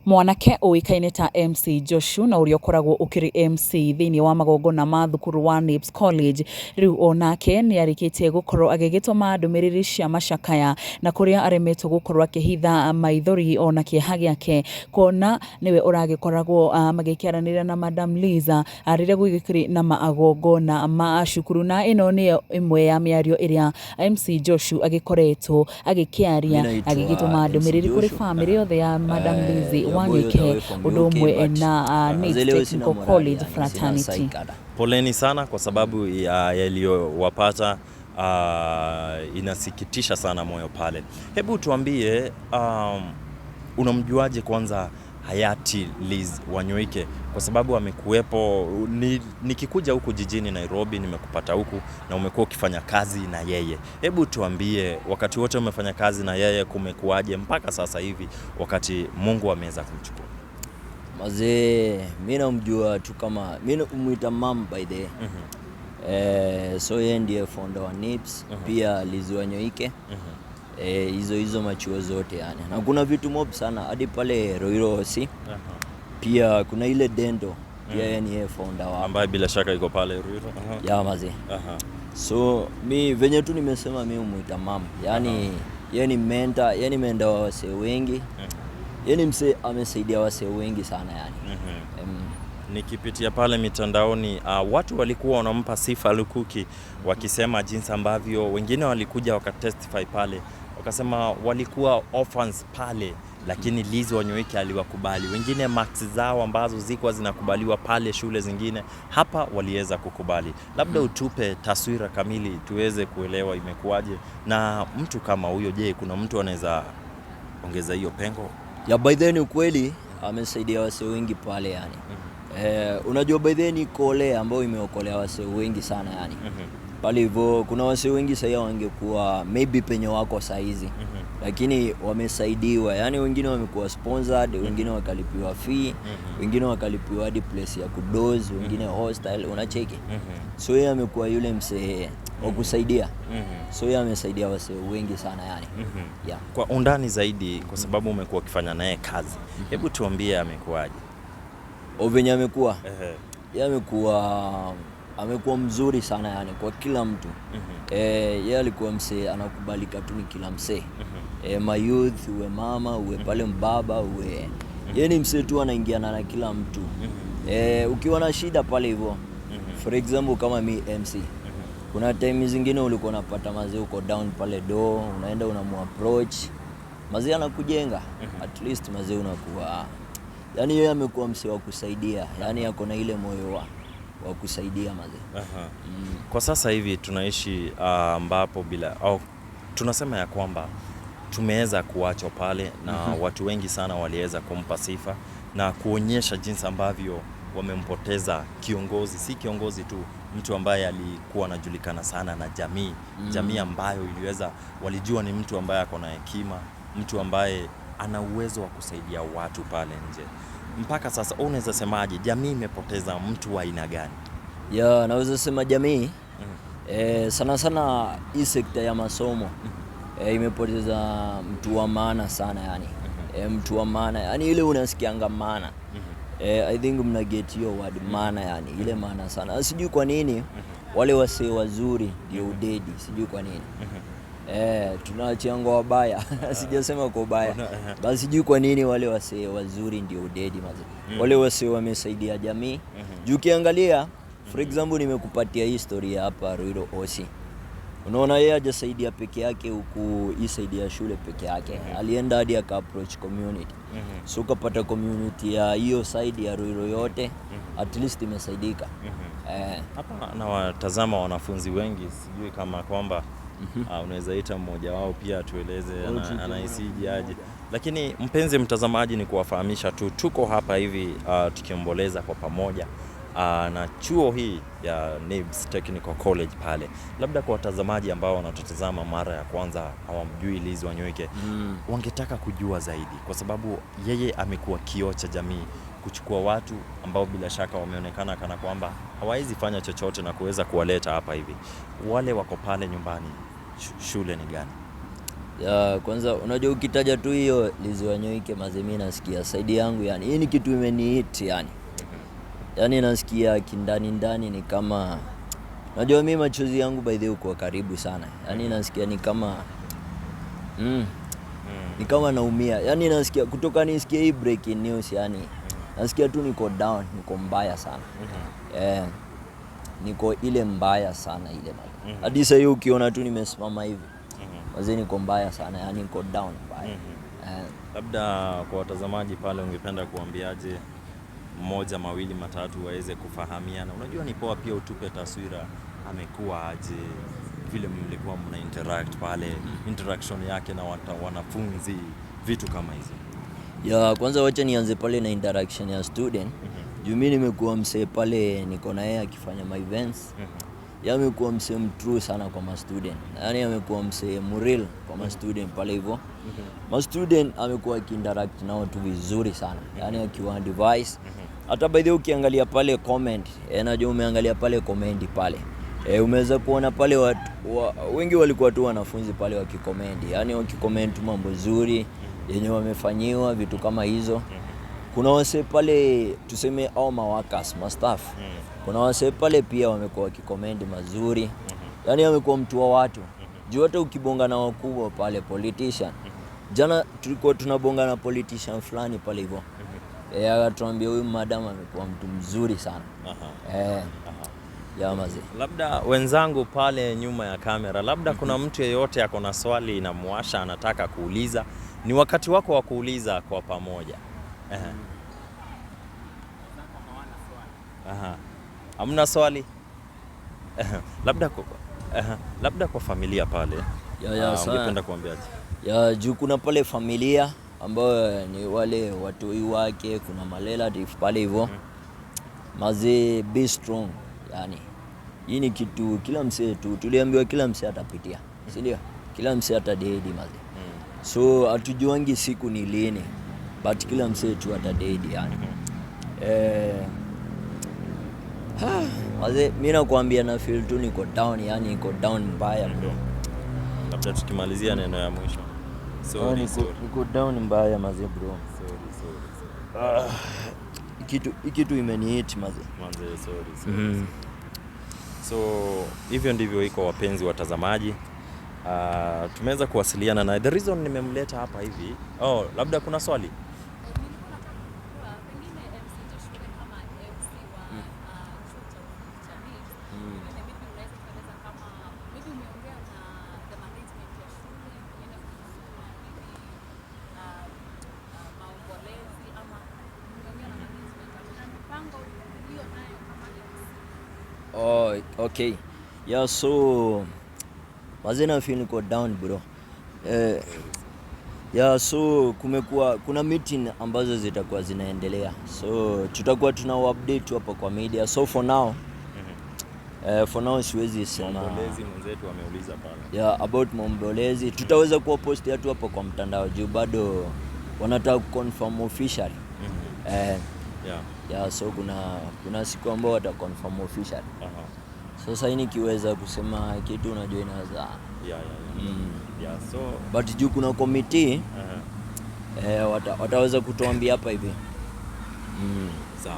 Mwanake ũĩkaine ta MC Joshua na ũrĩa ũkoragwo ũkĩrĩ MC thĩinĩ wa magongona ma thukuru wa NIBS College rĩu onake nĩ arĩkĩtie gũkorwo agĩgĩtũma ndũmĩrĩri cia macakaya na kũrĩa aremetwo gũkorwo akĩhitha maithori ona kĩeha gĩake kuona nĩwe ũragĩkoragwo magĩkĩaranĩria na Madam Liza rĩrĩa gũgĩkĩrĩ na magongona ma cukuru na ĩno nĩyo ĩmwe ya mĩario ĩrĩa MC Joshua agĩkoretwo agĩkĩaria Mi naitwa agĩgĩtũma MC ndũmĩrĩri kũrĩ Joshua. bamĩrĩ yothe ya Madam Lizzy Your boy Wanyoike all the way from ũndũ UK, ũmwe but na NIBS mazee leo sina Technical morali College yani, sina Fraternity. psych ada. Poleni sana kwa sababu ya yaliyowapata. Inasikitisha sana moyo pale. Hebu tuambie, unamjuaje kwanza hayati Liz Wanyoike? Kwa sababu amekuwepo, nikikuja huku jijini Nairobi nimekupata huku na umekuwa ukifanya kazi na yeye. Hebu tuambie, wakati wote umefanya kazi na yeye, kumekuwaje mpaka sasa hivi wakati Mungu ameweza kumchukua? Mazee, mi namjua tu kama mi humwita mam by the way. So yeye ndiye founder wa NIBS, pia Liz Wanyoike. Hizo hizo machuo zote yani, na kuna vitu mob sana hadi pale Ruiru Hosi pia kuna ile dendo pia yeye ni yeye founder wa Ambaye bila shaka iko pale Ruiru. Ya mazee. So mi venye tu nimesema mi humwita mam, yani yeye ni mentor, yeye ni mentor wa wasee wengi, yeye ni msee amesaidia wasee wengi sana yani. Nikipitia pale mitandaoni watu walikuwa wanampa sifa lukuki wakisema jinsi ambavyo wengine walikuja wakatestify pale wakasema walikuwa orphans pale, lakini Liz Wanyoike aliwakubali. Wengine marks zao ambazo zilikuwa zinakubaliwa pale shule zingine, hapa waliweza kukubali. Labda utupe taswira kamili tuweze kuelewa imekuwaje, na mtu kama huyo, je, kuna mtu anaweza ongeza hiyo pengo? Ya by then ukweli amesaidia wasee wengi pale yani. Unajua by then ni kole ambayo imeokolea wasee wengi sana yani. Pale hivyo kuna wasee wengi sahii wangekuwa maybe penye wako saizi, lakini wamesaidiwa yani, wengine wamekuwa sponsored, wengine wakalipiwa fee, wengine wakalipiwa hadi place ya kudoze, wengine hostel, unacheki. So yeye amekuwa yule msee wa kusaidia. So yeye amesaidia wasee wengi sana yani. Yeah. Kwa undani zaidi, kwa sababu umekuwa ukifanya naye kazi, hebu tuambie amekuwaje? Venye amekuwa, yeye amekuwa mzuri sana yani kwa kila mtu. Yeye alikuwa msee anakubalika tu ni kila msee. Mayouth, uwe mama, uwe pale mbaba, uwe yeye ni msee tu anaingiana na kila mtu. Ukiwa na shida pale hivyo, for example kama mi MC, kuna time zingine ulikuwa unapata mazee uko down pale do, unaenda unamuapproach mazee anakujenga, at least mazee unakuwa yani, yeye amekuwa msee wa kusaidia yani, ako na ile moyo wa kusaidia mazee. Kwa sasa hivi tunaishi ambapo bila au tunasema ya kwamba tumeweza kuachwa pale na watu wengi sana waliweza kumpa sifa na kuonyesha jinsi ambavyo wamempoteza kiongozi, si kiongozi tu, mtu ambaye alikuwa anajulikana sana na jamii, jamii ambayo iliweza walijua ni mtu ambaye ako na hekima, mtu ambaye ana uwezo wa kusaidia watu pale nje. Mpaka sasa wewe unaweza semaje, jamii imepoteza mtu wa aina gani? Ya, naweza sema jamii sana sana hii sekta ya masomo imepoteza mtu wa maana sana yani. Mtu wa maana yani, ile unasikianga maana. I think mna get hiyo word maana yani, ile maana sana. Sijui kwa nini wale wasee wazuri ndio udedi, sijui kwa nini. Tunaachianga wabaya sijasema kwa ubaya, basi sijui kwa nini wale wasee wazuri ndio udedi maze. Wale wasee wamesaidia jamii. Juu ukiangalia for example, nimekupatia hii story hapa Ruiru Osi. Unaona yeye hajasaidia peke yake huku hii side ya shule peke yake, alienda hadi aka approach community. So ukapata community ya hiyo side ya Ruiru yote at least imesaidika. Hapa nawatazama wanafunzi wengi, sijui kama kwamba unaweza ita mmoja wao pia atueleze anahisiji aje. Lakini mpenzi mtazamaji, ni kuwafahamisha tu tuko hapa hivi tukiomboleza kwa pamoja na chuo hii ya NIBS Technical College pale. Labda kwa watazamaji ambao wanatutazama mara ya kwanza hawamjui Liz Wanyoike, wangetaka kujua zaidi, kwa sababu yeye amekuwa kioo cha jamii, kuchukua watu ambao bila shaka wameonekana kana kwamba hawawezi fanya chochote na kuweza kuwaleta hapa hivi. Wale wako pale nyumbani, shule ni gani? Ya, kwanza unajua ukitaja tu hiyo Lizzy Wanyoike mazee, mimi nasikia side yangu yani, hii ni kitu imenihit yani. Yani nasikia kindani ndani ni kama, unajua mimi machozi yangu by the way kwa karibu sana. Yani nasikia ni kama ni kama naumia. Yani nasikia kutoka nisikie hii breaking news yani nasikia tu niko down, niko mbaya sana. Niko ile mbaya sana ile mazee. Hadi sasa hivi ukiona tu nimesimama hivi. Mazee niko mbaya sana, yani niko down mbaya. Labda kwa watazamaji pale ungependa kuambiaje mmoja mawili matatu waweze kufahamiana? Unajua ni poa pia utupe taswira amekuwa aje, vile mlikuwa mna interact pale, interaction yake na wanafunzi, vitu kama hizo. Ya kwanza wacha nianze pale na interaction ya student. Juu mimi nimekuwa msee pale, niko na yeye akifanya my events. Yeye amekuwa msee mtrue sana kwa ma student. Yaani amekuwa msee mreal kwa ma student pale hivyo. Ma student amekuwa akiinteract nao tu vizuri sana. Yaani akiwa advice. Hata by the way ukiangalia pale comment, najua umeangalia pale comment pale. Umeweza kuona pale watu, wengi walikuwa tu wanafunzi pale wakicomment. Yaani wakicomment mambo zuri yenye wamefanyiwa, vitu kama hizo. Kuna wase pale tuseme au maworkers, ma staff. Kuna wase pale pia wamekuwa wakicomment mazuri. Yaani amekuwa mtu wa watu. Juu hata ukibonga na wakubwa pale politician. Jana tulikuwa tunabonga na politician fulani pale hivyo. Akatuambia huyu madam amekuwa mtu mzuri sana. Ya mazee. Labda wenzangu pale nyuma ya kamera, labda kuna mtu yeyote ako na swali inamwasha anataka kuuliza, ni wakati wako wa kuuliza kwa pamoja. Aha. Hamna swali? Labda kwa, labda kwa familia pale. Ya, sana. Ungependa kuambiaje? Ya juu kuna pale familia ambayo ni wale watoi wake, kuna marelative pale hivyo. Mazee, be strong. Yani hii ni kitu kila msee tu tuliambiwa kila msee atapitia, si ndio? Kila msee atadedi mazee. So hatujuangi siku ni lini, but kila msee tu atadedi yani. Mazee mimi nakwambia na feel tu niko down, yani niko down mbaya bro. Labda tukimalizia neno ya mwisho. Sorry, sorry. Niko down mbaya mazee bro. Sorry, sorry, sorry. Kitu imenihit mazee. Manze, sorry, sorry. So hivyo ndivyo iko wapenzi watazamaji. Tumeweza kuwasiliana naye. The reason nimemleta hapa hivi. Oh, labda kuna swali. Nilikuwa nataka kujua pengine MC Joshua kama MC wa chuo cha ufundi cha NIPS, pengine maybe unaweza kueleza kama maybe umeongea na the management ya shule pengine kuhusu maybe maombolezi ama umeongea na management na mipango iliyo nayo kama MC. Oh, okay. Yeah, so mazee na feel niko down bro. Yeah, so kumekuwa kuna meeting ambazo zitakuwa zinaendelea. So tutakuwa tuna update hapa kwa media. So for now, for now siwezi sema. Maombolezi mwenzetu ameuliza pale. Yeah, about maombolezi tutaweza kuwa post tu hapo kwa mtandao juu bado wanataka kuconfirm officially. Yeah, so kuna siku ambao wata confirm officially. Sasa hii nikiweza kusema kitu unajua inaweza Yeah, so but juu kuna committee, wataweza kutuambia hapa hivi. Sawa.